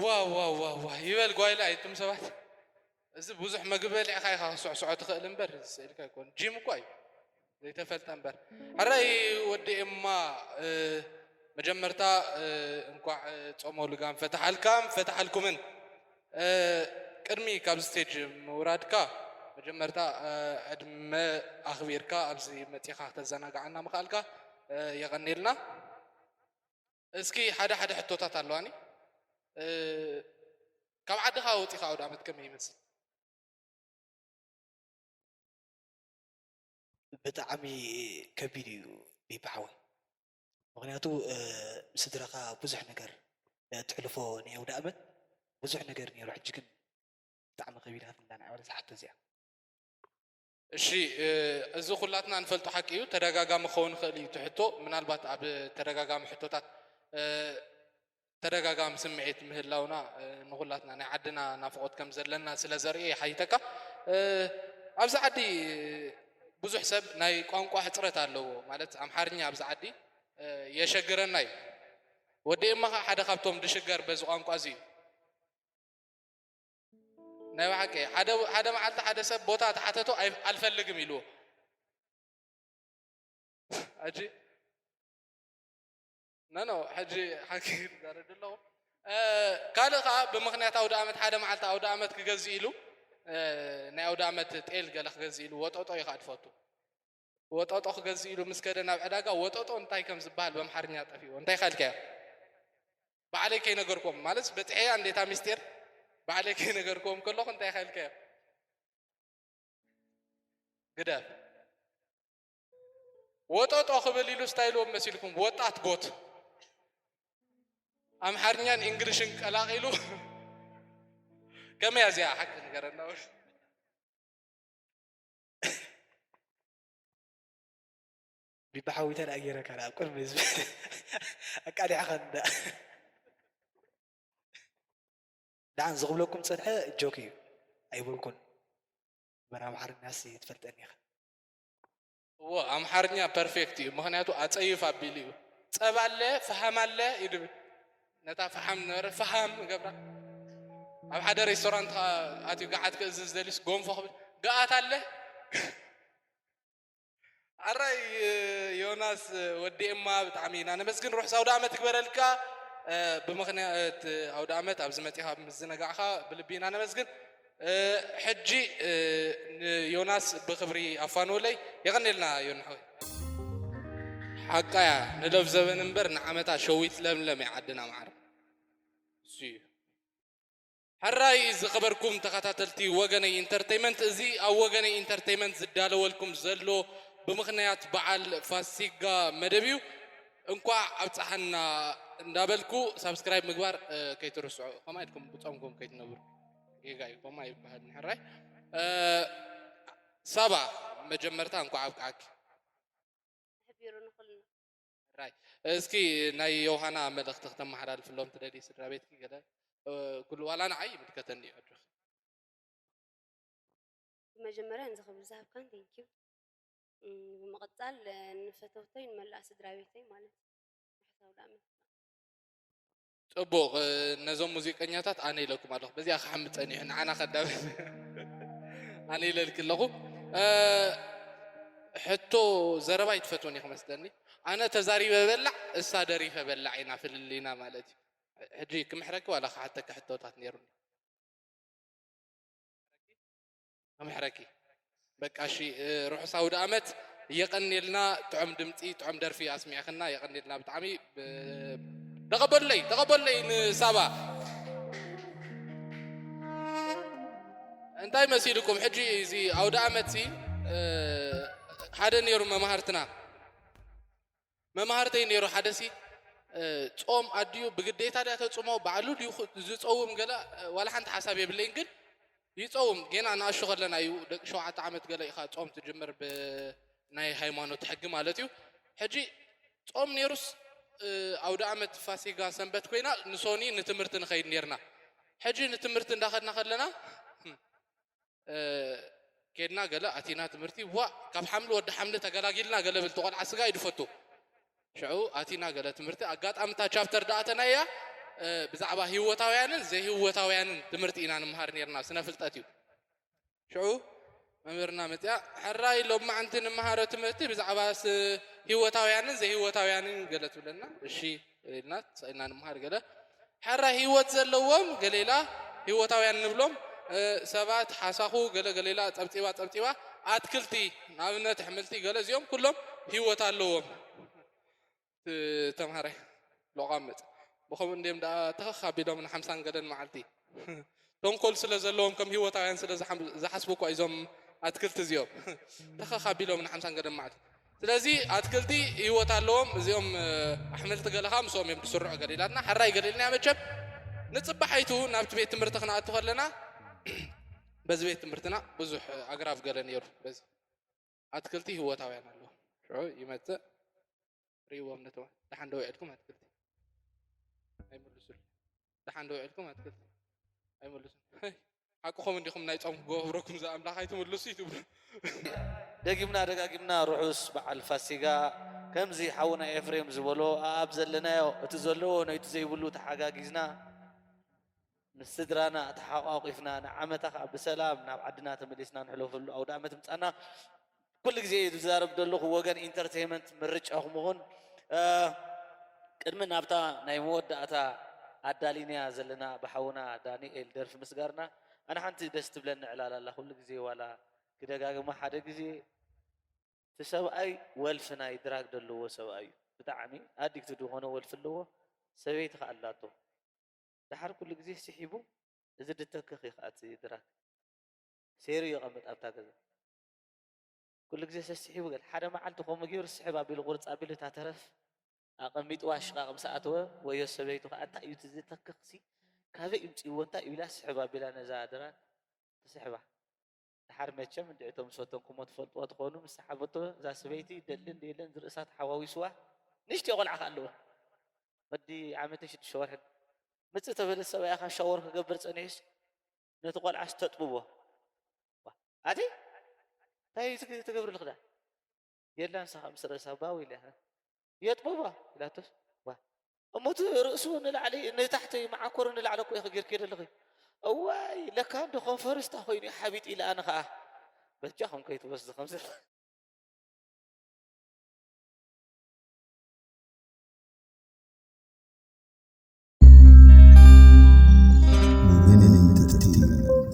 ዋ ዋ ዋ ዋ ይበል ጓይላ ኣይቱም ሰባት። እዚ ብዙሕ መግቢ በሊዕካ ኢኻ ክትስዕስዖ ትኽእል እምበር ስእልካ ኣይኮን። ጂም እኳ እዩ ዘይተፈልጠ እምበር። ሕራይ ወዲ ኤማ፣ እ፣ መጀመርታ፣ እ፣ እንኳዕ፣ እ፣ ጾመ ልጋም ፈትሓልካም ፈትሓልኩምን። እ፣ ቅድሚ ካብ ስቴጅ ምውራድካ መጀመርታ፣ እ፣ ዕድመ ኣኽቢርካ ኣብዚ መጺኻ ክተዘናግዓና ምኽኣልካ፣ እ፣ የቐንየልና። እስኪ ሓደ ሓደ ሕቶታት ኣለዋኒ። እ፣ ካብ ዓድኻ ወጺኻ ኣውደ ዓመት ከመይ ይመስል? ብጣዕሚ ከቢድ እዩ ቢቢ ሓወይ። ምኽንያቱ፣ እ፣ ስድራኻ ብዙሕ ነገር፣ እ፣ ትሕልፎ ናይ ኣውደ ዓመት ብዙሕ ነገር ነይሩ። ሕጂ ግን ብጣዕሚ ከቢድ እያ ትብላ ናይ ኣውደ ዓመት እዚኣ። እሺ፣ እ፣ እዚ ኩላትና ንፈልጦ ሓቂ እዩ። ተደጋጋሚ ክኸውን ይኽእል እዩ እቲ ሕቶ። ምናልባት ኣብ ተደጋጋሚ ሕቶታት፣ እ፣ ተደጋጋሚ ስምዒት ምህላውና፣ እ፣ ንኹላትና ናይ ዓድና ናፍቖት ከም ዘለና ስለ ዘርኢ ይሓይተካ። እ፣ ኣብዚ ዓዲ ብዙሕ ሰብ ናይ ቋንቋ ሕጽረት ኣለዎ። ማለት ኣምሓርኛ ኣብዚ ዓዲ፣ እ፣ የሸግረና እዩ። ወዲ ኤማ ኸኣ ሓደ ካብቶም ድሽገር በዚ ቋንቋ እዚ እዩ። ናይ ብሓቂ ሓደ ሓደ መዓልቲ ሓደ ሰብ ቦታ ተሓተቶ ኣይ- ኣልፈልግም ኢልዎ። ሕጂ ኖ ኖ ሕጂ ሓቂ ክዛረድ ኣለኹ። እ፣ ካልእ ከዓ ብምኽንያት ኣውደ ዓመት ሓደ መዓልቲ ኣውደ ዓመት ክገዝእ ኢሉ፣ እ፣ ናይ ኣውደ ዓመት ጤል ገለ ክገዝእ ኢሉ ወጠጦ እዩ ከዓ ዝፈቱ። ወጠጦ ክገዝእ ኢሉ ምስ ከደ ናብ ዕዳጋ ወጠጦ እንታይ ከም ዝበሃል በምሓርኛ ጠፊዎ እንታይ ካልከዮ? ባዕለይ ከይነገርኩም ማለት በጥሐያ እንዴታ ሚስጢር ባዕለይ ከይነገርኩም ከለኹ እንታይ ካልከዮ? ግደፍ። ወጠጦ ክብል ኢሉ ስታይልዎም መሲልኩም ወጣት ጎት ኣምሓርኛን እንግሊሽን ቀላቂሉ ከመይ እዚኣ ሓቂ ንገረና። ቢቢ ሓዊታ ደኣ ገይረካ ደኣ ኣብ ቅድሚ ህዝቢ ኣቃሊዕኻ እንዳ ደሓን ዝኽብለኩም ጸንሐ ጆክ እዩ ኣይበልኩን። መራ ኣምሓርኛሲ ትፈልጠኒ ኢኻ። እዎ ኣምሓርኛ ፐርፌክት እዩ፣ ምኽንያቱ ኣጸይፍ ኣቢሉ እዩ። ጸባ ኣለ ፈሃም ኣለ ይድብል። ነታ ፈሓም ነበረ ፈሃም ገብራ ኣብ ሓደ ሬስቶራንት ኣትዩ ገዓት ክእዝዝ ደሊስ ጎንፎ ክብል ገኣት ኣለ። ኣራይ ዮናስ ወዲ ኤማ ብጣዕሚ ኢና ነመስግን። ሩሕ ኣውደ ዓመት ይግበረልካ። እ፣ ብምኽንያት ኣውደ ዓመት ኣብዚ መፂኻ ምስ ዝነጋዕኻ ብልቢ ኢና ነመስግን። እ፣ ሕጂ እ፣ ንዮናስ ብኽብሪ ኣፋንውለይ። የቐኔልና ዮና ሓወይ። ሓቃያ ንለብ ዘበን እምበር ንዓመታ ሸዊት ለምለም እያ ዓድና መዓር። እሱ እዩ። ሕራይ ዝኸበርኩም ተኸታተልቲ ወገነይ ኢንተርተይመንት፣ እዚ ኣብ ወገነይ ኢንተርተይመንት ዝዳለወልኩም ዘሎ ብምኽንያት በዓል ፋሲጋ መደብ እዩ። እንኳዕ ኣብፀሓና እንዳበልኩ ሳብስክራይብ ምግባር እ፣ ከይትርስዑ፣ ከምኣ ኢልኩም ብፆምኩም ከይትነብሩ። ጌጋ እዩ፣ ከምኣ ይበሃል። ሕራይ እ፣ ሳባ መጀመርታ እንኳዕ ኣብቅዓኪ። ተሕቢሩ ንኹልና። ራይ እስኪ ናይ ዮሃና መልእኽቲ ክተመሓላልፍሎም ትደሊ ስድራ ቤትኪ ገለ እ፣ ኩሉ ዋላ ንዓይ ይምልከተኒ እዩ ኣጆኺ። ብመጀመርያ ንዚ ክብሪ ዝሃብካን ቴንኪዩ። እም፣ ብምቕጻል እ፣ ንፈተውተይ ንመላእ ስድራ ቤተይ ማለት ርሑስ ኣውደ ዓመት። ጽቡቕ እ፣ ነዞም ሙዚቀኛታት ኣነ ኢለኩም ኣለኹ በዚኣ ክሓምድ ጸኒሑ ንዓና ከዳበ ኣነ ኢለልኪ ኣለኹ እ፣ ሕቶ ዘረባ ይትፈትውን እዩ ክመስለኒ ኣነ ተዛሪበ በላዕ እሳ ደሪፈ በላዕ ኢና ፍልልይና ማለት እዩ ሕጂ ክምሕረኪ ዋላ ክሓተኪ ሕቶታት ነይሩኒ ክምሕረኪ በቃ እሺ እ፣ ርሑስ ኣውደ ኣመት የቐንየልና ጥዑም ድምፂ ጥዑም ደርፊ ኣስሚዕክና የቐንየልና ብጣዕሚ ብ- ተቐበሉለይ ተቐበሉለይ ንሳባ እንታይ መሲልኩም ሕጂ እዚ ኣውደ ኣመት ሲ እ፣ ሓደ ነይሩ መማህርትና መማህርተይ ነይሩ ሓደሲ እ፣ ጾም ኣድዩ ብግዴታ ድያ ተጽሞ ባዕሉ ድዩ ኽ- ዝጸውም ገለ እ፣ ዋላ ሓንቲ ሓሳብ የብለይን ግን ይጸውም ጌና ንኣሹ ከለና እዩ ደቂ ሸውዓተ ዓመት ገለ ኢኻ ጾም ትጅምር ብናይ ሃይማኖት ሕጊ ማለት እዩ ሕጂ ጾም ነይሩስ እ፣ ኣውደ ዓመት ፋሲጋ ሰንበት ኮይና ንሶኒ ንትምህርቲ ንኸይድ ነርና ሕጂ ንትምህርቲ እንዳኸድና ከለና እ፣ ኬድና ገለ ኣቲና ትምህርቲ ዋ ካብ ሓምሊ ወዲ ሓምሊ ተገላጊልና ገለ ብል ቆልዓ ስጋ እዩ ድፈቱ ሽዑ ኣቲና ገለ ትምህርቲ ኣጋጣሚ እታ ቻፕተር ደኣተናያ ብዛዕባ ህይወታውያንን ዘይህይወታውያንን ትምህርቲ ኢና ንምሃር ነርና። ስነ ፍልጠት እዩ። ሽዑ መምህርና መፅያ፣ ሕራይ ሎማዕንቲ ንምሃሮ ትምህርቲ ብዛዕባ ህይወታውያንን ዘይህይወታውያንን ገለ ትብለና። እሺ ኢልና ተሳኢልና ንምሃር። ገለ ሕራይ ህይወት ዘለዎም ገሌላ ህይወታውያን ንብሎም፣ ሰባት ሓሳኹ፣ ገለ ገሌላ ፀብፂባ ፀብፂባ፣ ኣትክልቲ፣ ንኣብነት ኣሕምልቲ፣ ገለ እዚኦም ኩሎም ህይወት ኣለዎም። ተምሃራይ ሎቓምፅ። ብኸምኡ እንዲም ደኣ ተኸኽ ኣቢሎም ንሓምሳን ገለን መዓልቲ ተንኮል ስለ ዘለዎም፣ ከም ህይወታውያን ስለ ዝሓስቡ እኳ እዞም ኣትክልቲ እዚኦም ተኸኽ ኣቢሎም ንሓምሳን ገለን መዓልቲ። ስለዚ ኣትክልቲ ህይወት ኣለዎም። እዚኦም ኣሕምልቲ ገለኻ ምስኦም እዮም ዝስርዑ። ገሊላትና ሕራይ ገሊልናያ። መቸም ንፅባሓይቱ ናብቲ ቤት ትምህርቲ ክንኣቱ ከለና በዚ ቤት ትምህርትና ብዙሕ ኣግራብ ገለ ነይሩ። በዚ ኣትክልቲ ህይወታውያን ኣለዉ። ሽዑ ይመፅእ ርእይዎም ነቶም። ደሓን ዶ ውዒልኩም ኣትክልቲ? ኣይምልሱሉ። ደሓን ዶ ውዒልኩም ኣትክልቲ? ኣይምልሱን። ሓቅኹም እንዲኹም፣ ናይ ጾም ክገብረኩም ዝኣምላኽ ኣይትምልሱ እዩ ትብሉ። ደጊምና ደጋጊምና ርሑስ በዓል ፋሲጋ። ከምዚ ሓውና ኤፍሬም ዝበሎ፣ ኣኣብ ዘለናዮ፣ እቲ ዘለዎ ነቲ ዘይብሉ ተሓጋጊዝና፣ ምስ ስድራና ተሓቋቂፍና፣ ንዓመታ ከኣ ብሰላም ናብ ዓድና ተመሊስና ንሕለፈሉ ኣውደ ኣመት ምጻና። ኩሉ ግዜ እዩ ዝዛረብ ዘለኹ፣ ወገን ኢንተርቴይመንት ምርጫኹም ይኹን። ቅድሚ ናብታ ናይ መወዳእታ ኣዳሊንያ ዘለና ብሓውና ዳንኤል ደርፊ ምስጋርና፣ ኣነ ሓንቲ ደስ ትብለኒ ዕላል ኣላ። ኩሉ ግዜ ዋላ ክደጋግማ ሓደ ግዜ፣ እቲ ሰብኣይ ወልፊ ናይ ድራግ ዘለዎ ሰብኣይ እዩ። ብጣዕሚ ኣዲክትድ ዝኾነ ወልፊ ኣለዎ። ሰበይቲ ከኣ ኣላቶ። ደሓር ኩሉ ግዜ ስሒቡ፣ እዚ ድተክኽ እዩ ከኣ እቲ ድራግ። ሴሩ ይቐምጥ ኣብታ ገዛ። ኩሉ ግዜ ሰስሒቡ ገለ ሓደ መዓልቲ ከምኡ ገይሩ ስሕብ ኣቢሉ ቁርፅ ኣቢሉ እታ ተረፍ ኣቐሚጥዋ ሽቓቕ ምስ ኣተወ፣ ወዮ ሰበይቱ ከኣ እንታይ እዩ እቲ ዝተክኽሲ፣ ካበይ ይምፅእዎ እንታይ እዩ ኢላ ስሕብ ኣቢላ ነዛ ድራግ ትስሕባ። ደሓር መቸም እንድዒ እቶም ዝፈተንኩሞ ትፈልጥዎ ትኾኑ፣ ምስ ሰሓበቶ እዛ ሰበይቲ ደሊ እንድየለን ዝርእሳ ተሓዋዊስዋ። ንእሽተይ ቆልዓ ከኣ ኣለዋ፣ ወዲ ዓመትን ሽዱሽተ ወርሕን። ምፅእ ተበለ ሰብኣያ ከኣ ሻወር ክገብር ፀኒሑስ ነቲ ቆልዓስ ተጥብቦ። ኣቲ እንታይ ትገብሪ ኣለኺ ደኣ? የላ ንሳ ከኣ ምስ ርእሳ ባው ኢላ የጥብቦ ኢላቶስ፣ ዋ እሞ እቲ ርእሱ ንላዕሊ ንታሕቲ መዓኮሩ ንላዕሊ እኮ ኢኺ ጌርክዮ ዘለኺ። እዋይ ለካ እንዶ ኮንፈርስታ ኮይኑ እዩ ሓቢጥ ኢለ ኣነ ከኣ በጃኹም ከይትወስዱ ከምዚ